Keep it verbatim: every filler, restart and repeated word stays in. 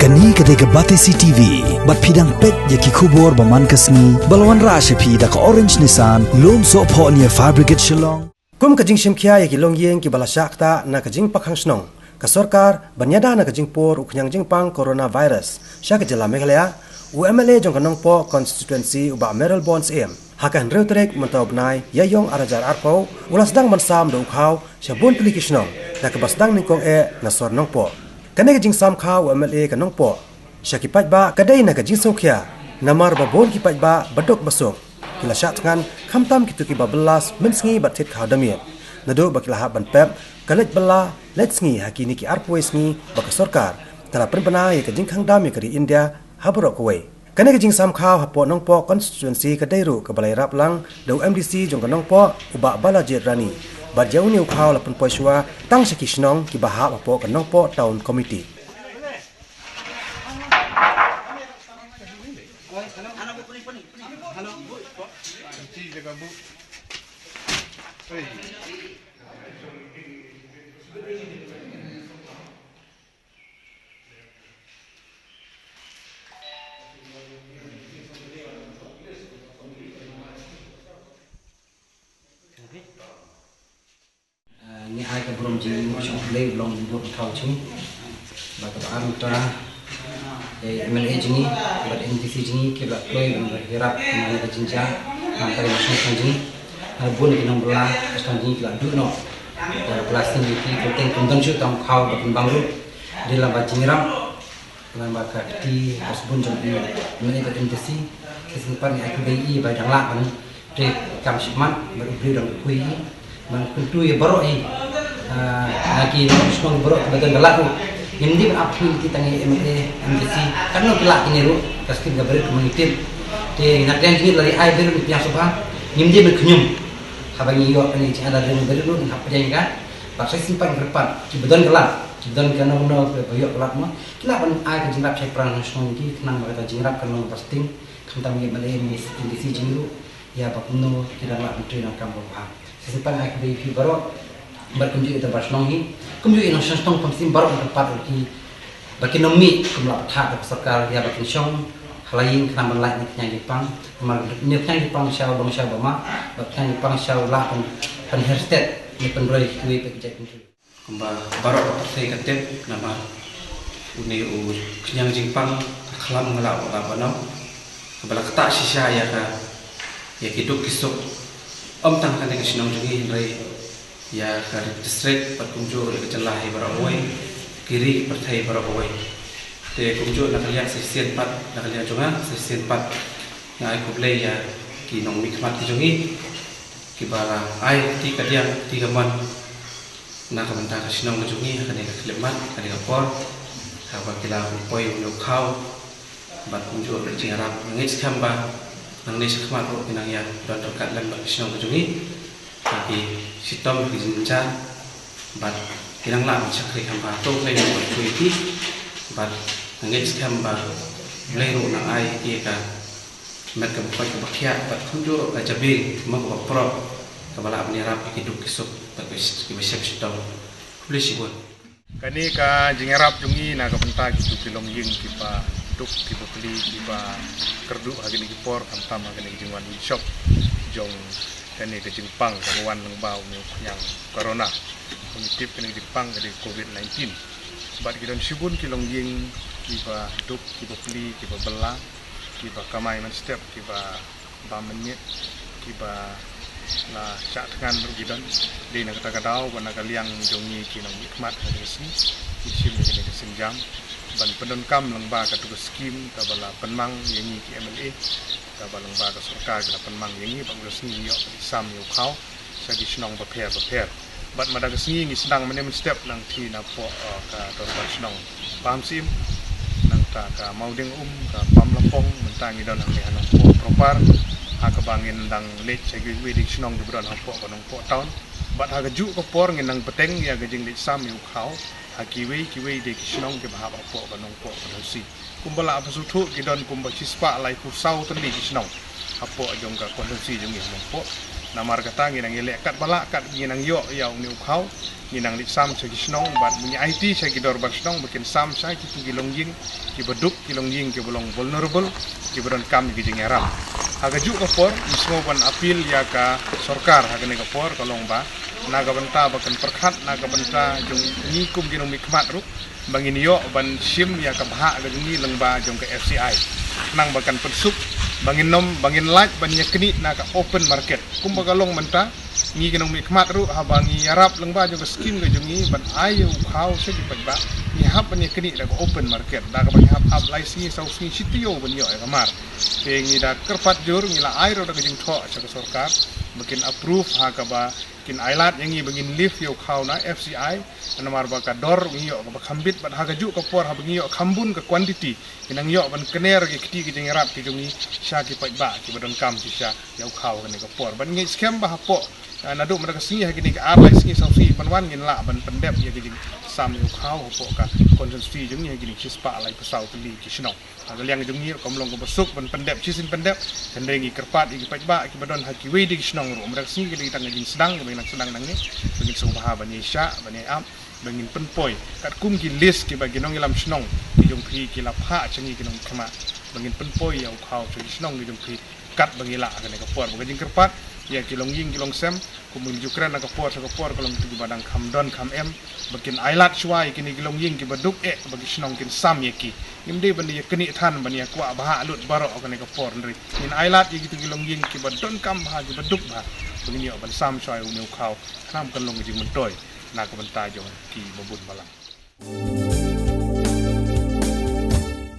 Kane ka dei ka Batesi T V, bad phi dang peit ïa ki khubor ba man ka sngi, ba la wanrah sha phi da ka Orange Nissan, Lumsohphoh near Fire Brigade Shillong. Kum ka jingshimkhia ïa ki longïing kiba la shah ktah na ka jingpakkhang shnong, ka sorkar, ban ïada na ka jingpur u khñiang jingpang coronavirus sha ka jylla Meghalaya, u M L A jong ka Nongpoh constituency u Bah Mayralborn Syiem, ha ka hynriew tarik mynta u bnai Ïaïong ar hajar arphew, u la sdang ban sam da u khaw sha bun tylli ki shnong, da kaba sdang nyngkong eh na sor Nongpoh. Kane ka jingsam khaw u M L A ka Nongpoh sha ki paidbah ka dei na ka jingsngewkhia, namar ba bun ki paidbah ba duk ba suk ki la shah thngan, khamtam kito kiba bylla mynsngi bad thied khaw da miet, naduh ba ki la hap ban pep ka leit bylla leit sngi ha kine ki arphew wei sngi ba ka sorkar ka la pynbna ïa ka jingkhang dam ïa ka ri India ha baroh kawei. Kane ka jingsam khaw hapoh Nongpoh constituency ka dei ruh kaba la ïarap lang da u M D C jong ka Nongpoh u Bah Balajied Rani, bad ïa une u khaw la pynpoi shuwa tang sha ki shnong kiba hap hapoh ka Nongpoh Town Committee. Ah, ngi ai ka burom jingmut sha U Blei ba long u bud u thaw jong ngi. Bad kaba ar mynta, eh, M L A jong ngi bad M D C jong ngi ki la kloi ban ïarap na ka jingjia na ka ri shnong jong ngi. Bun ki nongbylla shnong jong ngi ki la duh noh. Bad la sien ki ki teng kum don shuh tang khaw ba kin bang ruh. Dei la ba jingïarap Lang ba ka kti ka sbun jong i, mynne ka M D C, ka sngewpat ngi ai khublei i ba dang lah ban trei kam shipmat, ba u briew dang khui i, ban kyntu ïa baroh i, ah, na ki shnong baroh ba dang lah ruh. Ngim dei ban ap khublei ki tang i M L A, M D C, katno ki lah kine ruh, ka skim ka barit ka mangitip. Te na ka liang jingit la i ai barit ruh ki pynïasoh bha, ngim dei ban khñium. Haba ngi ïoh kane jingada barit ruh ngi hap pdiang ka. Ba sa sngewpat ngi kyrpad, ki ba don ka lad, ki ba don kano kano ba ïoh ka lad mo. Ki lah ban ai ka jingrap sha ki para shnong ki, khnang ba kata jingrap kan long ba sting, khamtam ïa M L A, M D C jong ngi ruh, ïa ba kumno ki dang lah ban trei na kam ba bha. Sa shisien ai khublei ïa phi baroh, bad kumjuh ïa ki para shnong hi, kumjuh ïa ki nongshong shnong kam shym baroh ki kyrpad ki, ba kin ym mih kum la pathar da ka sorkar ïa ba kin shong ha la ïing khnang ban lait ïa ka khñiang jingpang, namar ïa ka khñiang jingpang sha u long sha u ba mah, ba ka khñiang jingpang sha u lah ban, ban her stet ne pynroi kiwei pat ki jait pynroi. Kumba baroh ka pyrthei ka tip namar une u khñiang jingpang ka khlam nga la u la ban ong. Kaba la ktah shisha ïa ka, ïa ki duk ki suk. Ym tang kane ka shnong jong ngi hynrei ïa ka district bad kumjuh ïa ka jylla hi baroh kawei, ki ri ki pyrthei baroh kawei. Te kumjuh na ka liang sa shisien pat, na ka liang jong nga sa shisien pat nga ai khublei ïa ki nongmihkhmat ki jong ngi kiba la ai kti kadiang kti kamon na ka bynta ka shnong ka jong ngi ha kane ka khyllipmat, kane ka por, haba ki la pynpoi ïa une u khaw bad kumjuh ka jingïarap. Nga ngeit skhem ba nangne shakhmat ruh ki nang ïa don ryngkat lem bad ka shnong ka jong ngi ha ki shitom ki jingjia bad ki nang lah ban shakri kham bha. To U Blei un kyrkhu ïa ki bad nga ngeit skhem ba U Blei ruh un ai ïa ki ka met kaba koit kaba khiah bad kumjuh ka jabieng mo kaba prot kaba lah ban ïarap ïa ki duk ki suk bad ki ba shep shitom. Khublei shibun. Kane ka jingïarap jong ngi na ka bynta kito ki longïing kiba duk kiba pli kiba kyrduh ha kine ki por, khamtam ha kane ka jingwan ïashop jong kane ka jingpang kaba wan lyngba une u khñiang corona. Kum tip kane ka jingpang ka dei covid nineteen. Bad ki don shibun ki longïing kiba duk kiba pli kiba bylla, kiba kamai mynstep, kiba bam mynmiet, kiba la shah thngan ruh ki don. Dei na kata ka daw ba na ka liang jong ngi ki nongmihkhmat ha ka sngi, ngi shim ïa kane ka sienjam ban pyndonkam lyngba katu ka skim kaba la pynmang ïa ngi ki M L A, kaba lyngba ka sorkar ka la pynmang ïa ngi, ba ka sngi ngi ïoh ka jingïasam ïa u khaw sha ki shnong bapher bapher. Bad mynta ka sngi ngi sdang mynne mynstep nangta napoh, eh, ka dorbar shnong Pahamsyiem, nangta ka Mawdieng Um, ka Pamlapong, mynta ngi don hangne ha Nongpoh proper, ha kaba ngin dang leit sha kiwei de ki shnong kiba don hapoh ka Nongpoh town. Bad ha kajuh ka por ngin nang bteng ïa ka jingleit sam ïa u khaw ha kiwei kiwei de ki shnong kiba hap hapoh ka Nongpoh constituency. Kumba la pynshai thuh ki don kumba shispah laiphew saw tylli ki shnong hapoh jong ka constituency jong ngi ha Nongpoh. Namar kata ngi nang ïaleh katba lah kat ngi nang ïoh ïa une u khaw, ngi nang leit sam sha ki shnong bad ngi aiti sha ki dorbar shnong ba kin sam sha kitu ki longïing kiba duk, ki longïing kiba long vulnerable, kiba donkam ïa ki jingïarap. Ha kajuh ka por ngi sngew ban appeal ïa ka sorkar ha kane ka por ka long ba na ka bynta ba kan pyrkhat na ka bynta jong ngi kum ki nongmihkhmat ruh ba ngin ïoh ban shim ïa ka bhah ka jong ngi lyngba jong ka F C I. Khnang ba kan pynsuk ba ngin nym, ba ngin lait ban ïaknieh na ka open market. Kumba ka long mynta, ngi ki nongmihkhmat ruh haba ngi ïarap lyngba jong ka skim ka jong ngi ban ai ïa u khaw sha ki paidbah, ngi hap ban ïaknieh da ka open market, da kaba ngi hap ap lai sngi saw sngi shi taïew ban ïoh ïa ka mar. Te ngi da kyrpad jur, ngi la ai ruh da ka jingthoh sha ka sorkar ba kin approve ha kaba kin ai lad ïa ngi ba ngin lift ïa u khaw na F C I, namar ba ka dor ngi ïoh kaba kham bit bad ha kajuh ka por haba ngi ïoh kham bun ka quantity, ngi nang ïoh ban kner ki kti ki jingïarap ki jong ngi sha ki paidbah kiba donkam shisha ïa u khaw ha kane ka por. Bad ngi ngeit skhem ba hapoh, ah, naduh mynta ka sngi ha kine ki ar lai sngi saw sngi ban wan ngin lah ban pyndep ïa ki jingsam ïa u khaw hapoh ka constituency jong ngi ha kine ki shispah laiphew saw tylli ki shnong. Ha ka liang jong ngi ruh kam long kaba suk ban pyndep shisien pyndep. Hynrei ngi kyrpad ïa ki paidbah kiba don ha kiwei de ki shnong ruh, mynta ka sngi ka dei tang ka jingsdang kaba ngi nang sdang nangne, ba ngin sngewbha ban ïaishah ban ïaap, ba ngin pynpoi katkum ki list kiba ki nongïalam shnong ki jong phi ki la phah sha ngi ki nongmihkhmat, ba ngin pynpoi ïa u khaw sha ki shnong ki jong phi katba ngi lah ha kane ka por. Ba ka jingkyrpad ïa ki longïing ki longsem, kum ngi ju kren na ka por sha ka por, ka long kito kiba dang kham don kham em, ba kin ai lad shuwa ïa kine ki longïing kiba duk eh ba ki shnong kin sam ïa ki. Ngim dei ban ïaknieh than ban ïakwah bhah lut baroh ha kane ka por, hynrei ngin ai lad ïa kito ki longïing kiba donkam bha, kiba duk bha, ba ngin ïoh ban sam shuwa ïa une u khaw, khnang ba kan long ka jingmyntoi na ka bynta jong kiba bun balang.